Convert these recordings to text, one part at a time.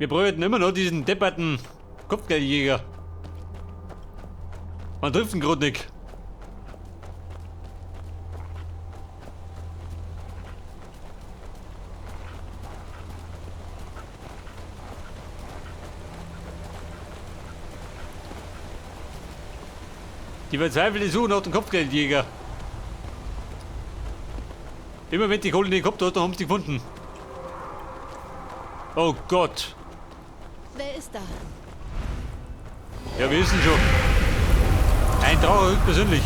Wir bräuchten immer noch diesen depperten Kopfgeldjäger. Man trifft ihn grad nicht. Die verzweifelte Suche nach dem Kopfgeldjäger. Immer wenn die Kohle in den Kopf hat, dann haben sie gefunden. Oh Gott. Wer ist da? Ja, wir wissen schon. Ein Drache persönlich.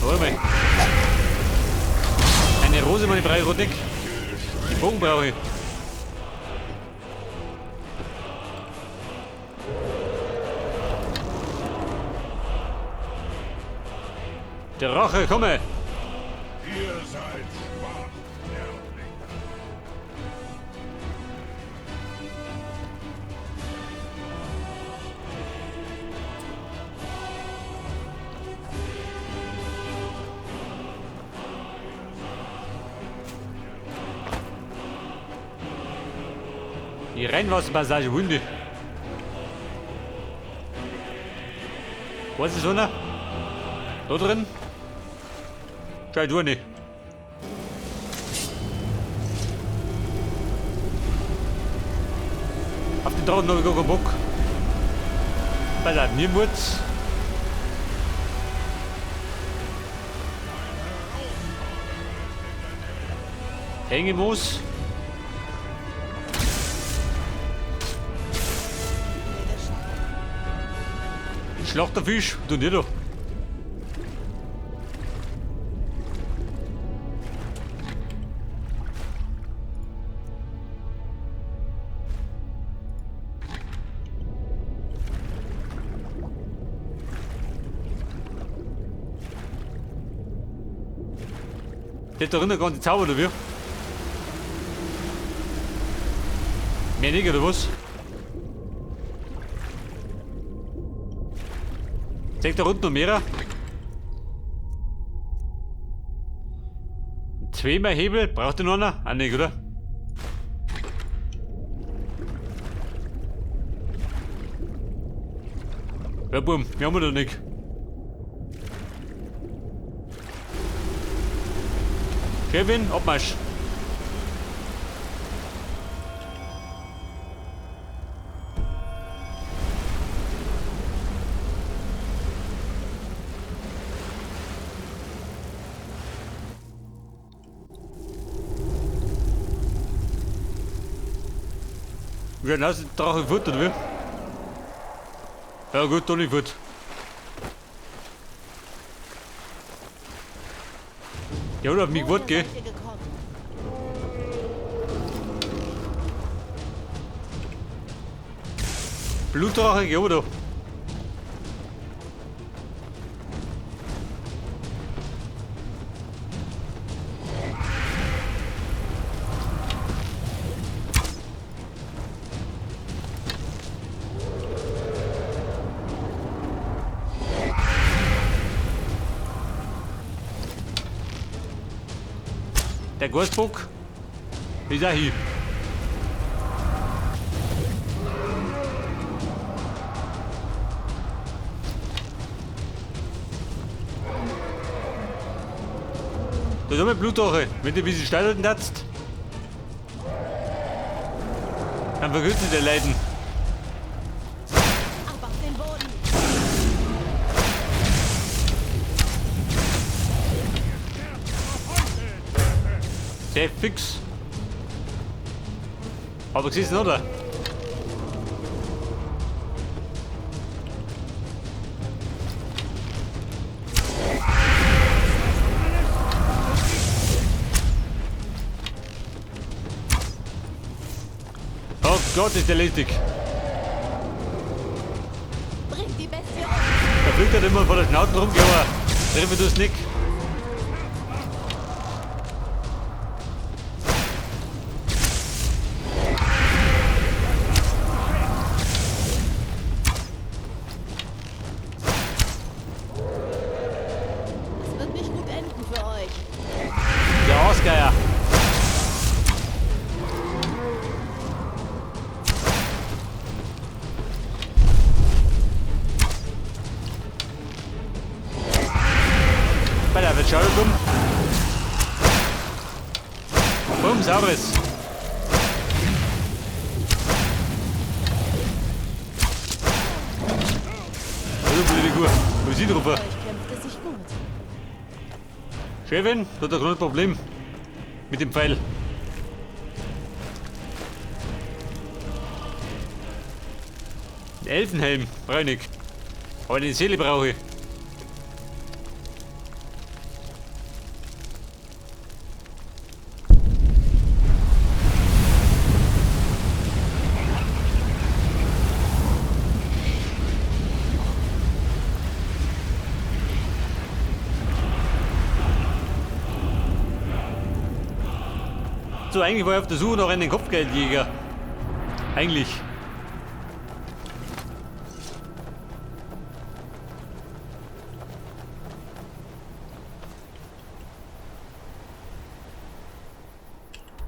Warte mal. Eine Rose, meine brauche ich grad nicht. Die Bogen brauche ich. Der Drache, komme! Ihr seid schwach, Nördlinge. Die Reinwasserpassage, Wunde. Was ist einer? Da drin? Schau du nicht. Auf den Drachen habe ich gar keinen Bock. Pass auf, niemals. Hängemoos. Schlachterfisch, du nicht da. Der da drinnen gar nicht zaubern, oder wie? Mehr nicht, oder was? Zeigt da unten noch mehr? Zweimal Hebel, braucht ihr noch einer? Ah, nicht, oder? Ja, Bum, wir haben wir da nicht. Kevin, Abmarsch. Ja, lass den Drache fort, oder wie? Ja gut, doch nicht fort. Ja, oder auf mich gewartet, gell? Blutdrache, geh da. Der Gosbock ist auch hier. Da ist auch mal Blutdrache. Wenn du ein bisschen steil halten darfst, dann verkürzt sich der Leiden. Ab auf den Boden. Sehr fix. Aber gesehen, oder? Oh Gott, ist der lästig. Bringt die Bestie um. Da fliegt er immer vor der Schnauze rum, aber treffen du's nicht. Das wird nicht gut enden. Schau dumm. Bumm, sauberes. Also, blöde Kuh. Wo ist sie drauf? Euch kämpft es sich gut. Chefin, da hat er kein Problem mit dem Pfeil. Ein Elfenhelm, bräunig. Aber die Seele brauche ich. So, eigentlich war ich auf der Suche nach einem Kopfgeldjäger. Eigentlich.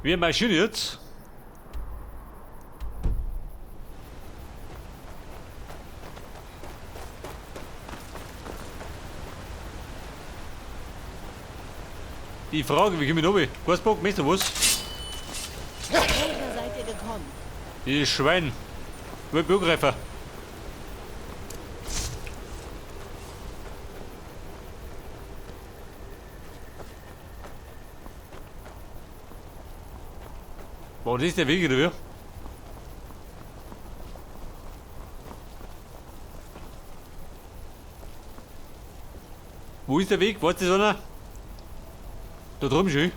Wir marschieren jetzt. Die Frage, wie komme ich runter? Guasbock, möchtest du was? Woher seid ihr gekommen? Dieses Schwein. Ich will Bürgerreifer. Boah, das ist der Weg, oder wie? Wo ist der Weg? Weiß das einer? Da drüben schon.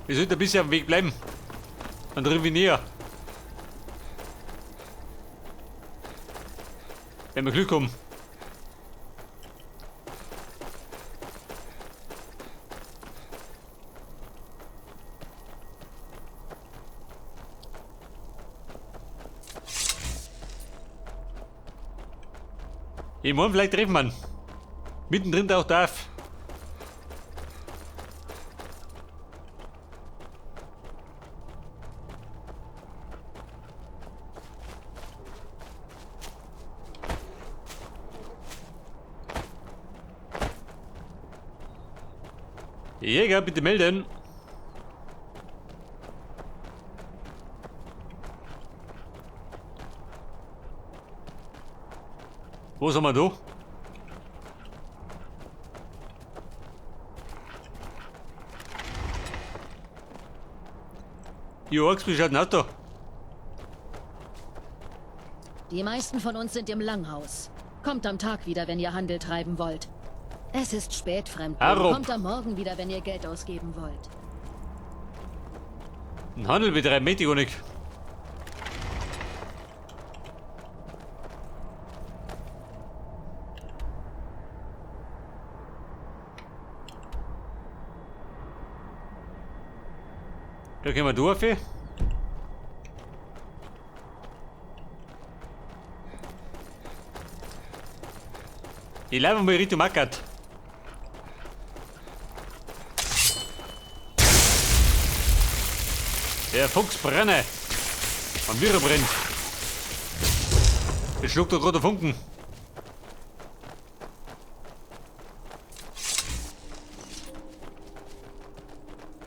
Wir sollten ein bisschen am Weg bleiben. Dann drüben wir näher. Wenn wir Glück haben. Ich meine, vielleicht treffen wir ihn. Mittendrin taucht er auf. Jäger, bitte melden. Wo sind wir da? Args, wie schaut denn aus da? Die meisten von uns sind im Langhaus. Kommt am Tag wieder, wenn ihr Handel treiben wollt. Es ist spät, Fremdling. Arup. Kommt am Morgen wieder, wenn ihr Geld ausgeben wollt. Ein Handel betreiben möchte ich gar nicht. Da können wir durch. Ich laufe mal Richtung Mackert. Der Fuchs brenne. Und wie er brennt. Jetzt schluckt er gerade der Funken.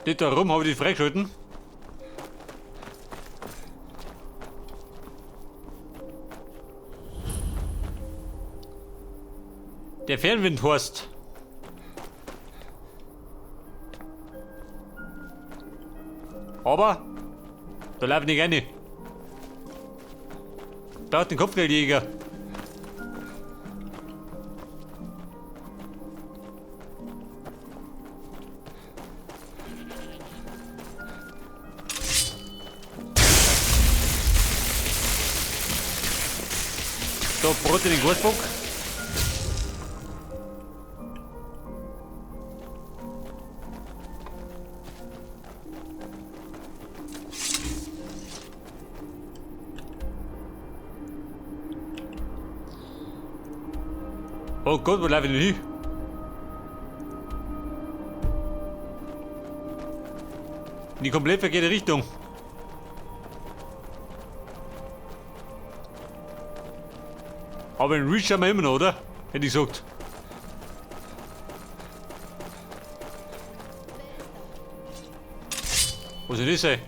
Das da rum habe ich die freigeschalten. Der Fernwindhorst. Aber da lauf ich nicht rein. Braucht den Kopfgeldjäger. Da brot ich den Goldbock. Oh Gott, wo laufe ich denn hin? In die komplett verkehrte Richtung. Aber in Reach haben wir immer noch, oder? Hätte ich gesagt. Was soll das sein?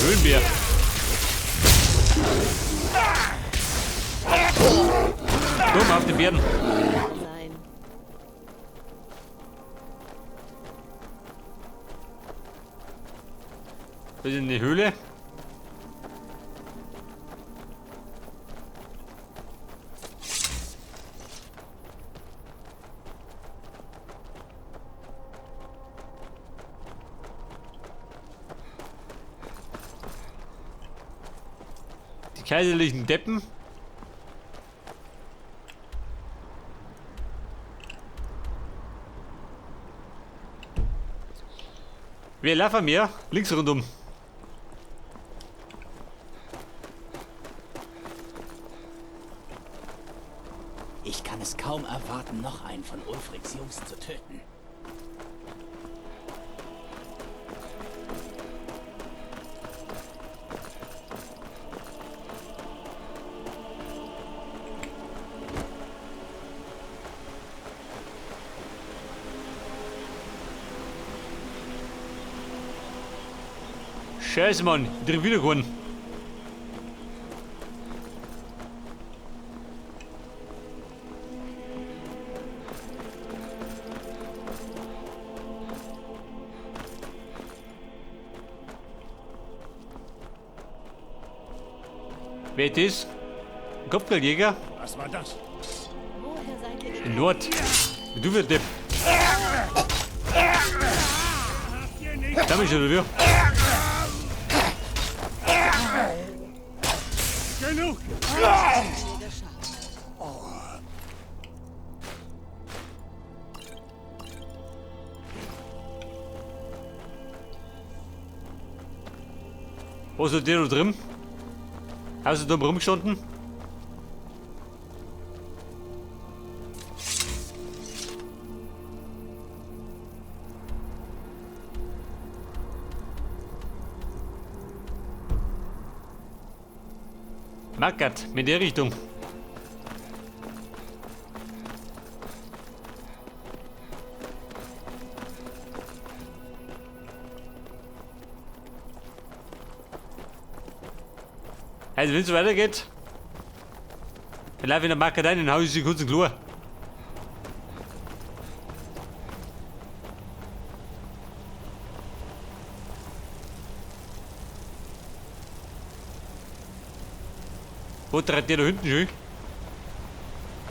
Höhlenbär. Dumm auf den Bären. Das ist eine Höhle. Die kaiserlichen Deppen. Wir laufen mehr links rundum. Ich kann es kaum erwarten, noch einen von Ulfrics Jungs zu töten. Scheiße, Mann, ich treffe wieder keinen. Wer ist das? Ein Kopfgeldjäger? Was war das? Woher seid ihr In gekommen? Nord. Wie du für Depp. Da bist du, oder wie? Genug! Was hat der da drin? Hast du da rumgestanden? Mackert, mit der Richtung. Also wenn es so weitergeht, dann laufe ich in der Mackert rein und hau ich sie kurz in den Klo. Wo treibt der da hinten schon?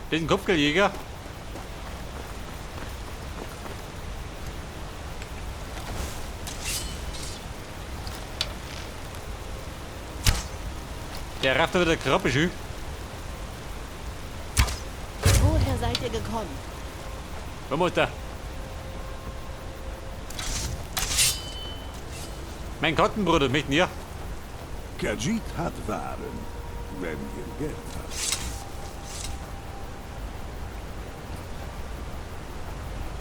Das ist ein Kopfgeldjäger. Der rafft aber der Krabbe schon. Woher seid ihr gekommen? Wo muss der? Mein Kattenbruder möchte ja. Khajiit hat Waren, wenn ihr Geld habt.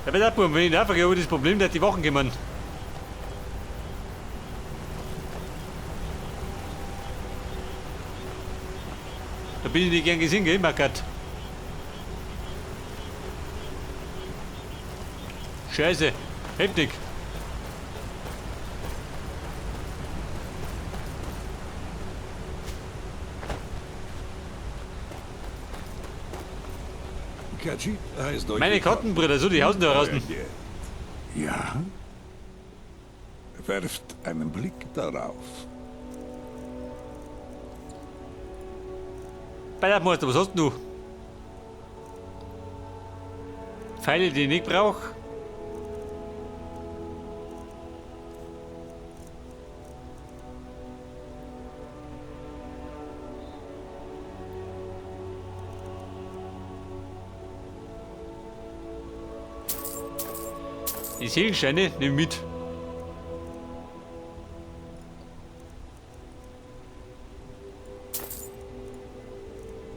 Ja, pass auf, Bub, wenn ich nachfrage, habe ich das Problem, dass die Wachen kommen. Da bin ich nicht gern gesehen, gell, Mackert? Scheiße, heftig. Khajiit heißt euch Meine willkommen. Kattenbrüder, so die hausen da draußen. Euer Geld. Ja? Werft einen Blick darauf. Pass auf, Meister, was hast denn du? Pfeile, die ich nicht brauch. Die Seelensteine nehme ich mit.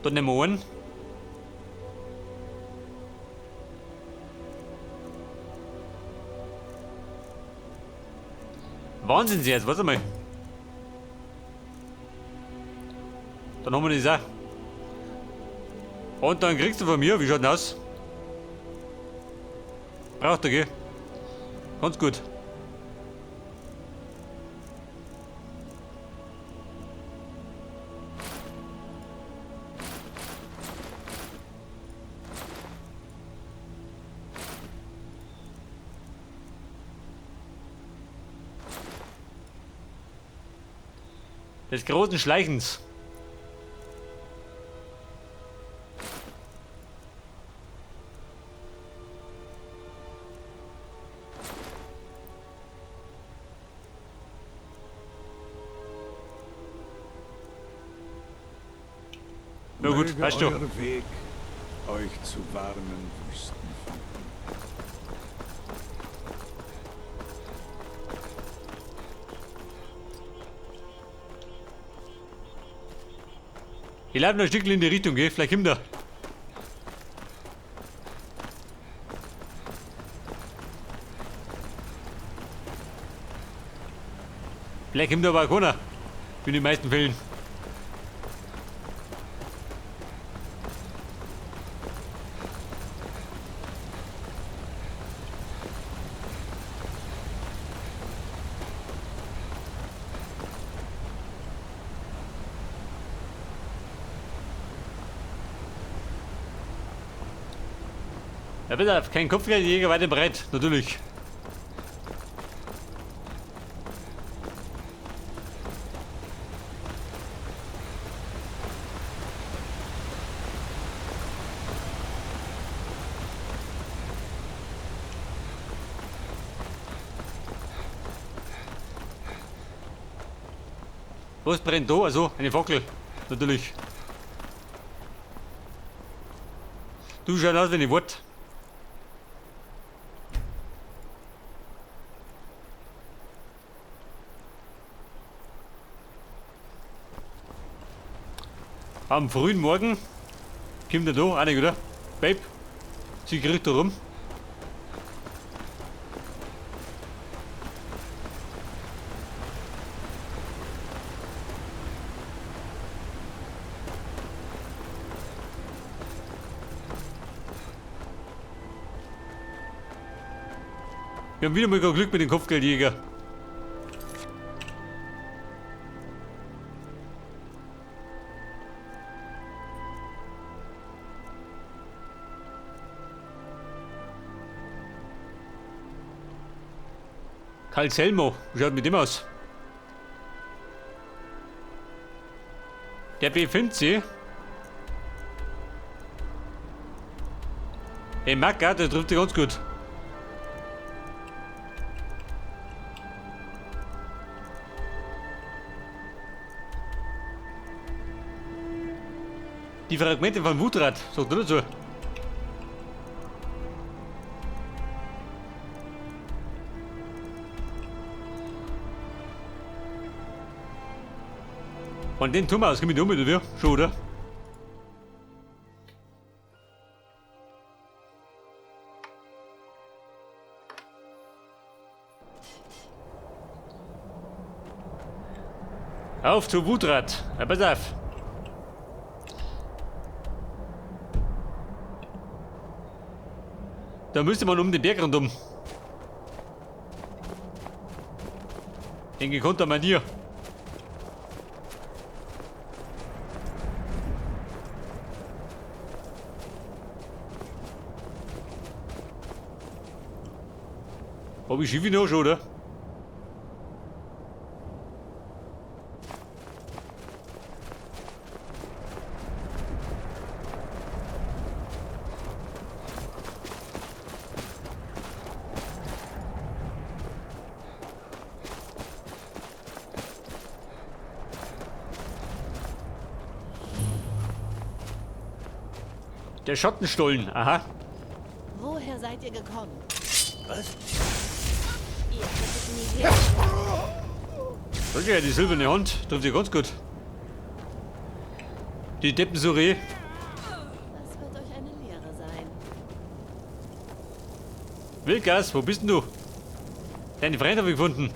Dann nehmen wir einen. Wahnsinn Sie jetzt, warte mal. Dann haben wir das auch. Und dann kriegst du von mir, wie schaut denn aus? Braucht er, gell? Ganz gut. Des großen Schleichens. Na gut, Möge weißt du. euer Weg euch zu warmen Wüsten führen. Ich laufe noch ein Stückchen in die Richtung, gell? Vielleicht kommt er. Vielleicht kommt aber auch keiner. Wie in den meisten Fällen. Ja, bitte, kein Kopfgeldjäger weit und breit, natürlich. Was brennt da? Also, eine Fackel, natürlich. Du schaust aus, wenn ich wart. Am frühen Morgen kommt er da, auch nicht, oder? Babe, sie kriegt da rum. Wir haben wieder mal kein Glück mit dem Kopfgeldjäger. Karl Selmo, wie schaut mit dem aus? Der befindet sich im Macker, der trifft sich ganz gut. Die Fragmente von Wuuthrad, sagt er dazu. Von dem Turm aus, komm ich da um, oder wie? Schon, oder? Auf zu Wuuthrad. Na, pass auf. Da müsste man um den Berg rundum. In gekonnter Manier. Hab ich Schiff noch schon, oder? Der Schattenstollen, aha. Woher seid ihr gekommen? Was? Ihr hättet nie her. Das ist ja die silberne Hand, trifft sich ganz gut. Die Deppen so reh. Das wird euch eine Lehre sein. Vilkas, wo bist denn du? Deine Freunde habe ich gefunden.